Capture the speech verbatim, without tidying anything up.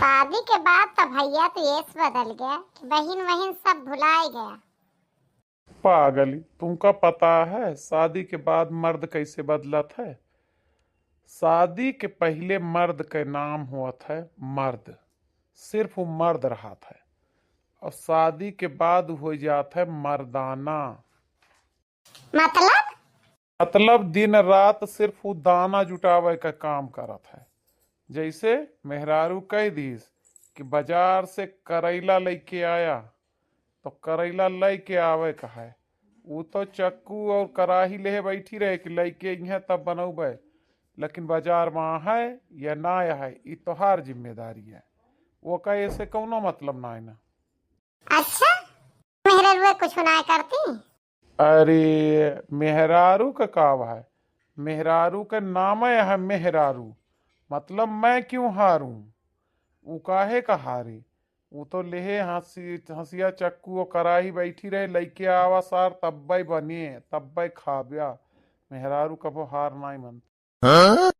शादी के बाद तो भैया तो एस बदल गया कि बहिन वहिन सब भुलाए गया। पागली, तुमका पता है शादी के बाद मर्द कैसे बदलत है? शादी के पहिले मर्द के नाम होत है मर्द, सिर्फ वो मर्द रहत है, और शादी के बाद हो जात है मर्दाना। मतलब? मतलब दिन रात सिर्फ वो दाना जुटावे का काम करत है। जैसे मेहरारू कह दीस कि बाजार से करैला लेके आया, तो करैला लेके आवे का है, वो तो चक्कू और कराही लेहे बैठी रहे कि लेके इहे तब बनौबे, लेकिन बाजार में है या ना है, ई तोहार जिम्मेदारी है, वो का ऐसे कौनो मतलब ना है ना। अच्छा, मेहरारू कुछ ना करती? अरे, मेहरारू का का है? मेहरारू का नाम है मेहरारू, मतलब मैं क्यों हारूं? ऊ काहे का हारे? ऊ तो लेहे हंसी, हंसिया चक्कू और कराही बैठी रहे, लइके आवा सार, तब्बे बने, तब्बे खाब्या। मेहरारू कबो हार नाई मनती।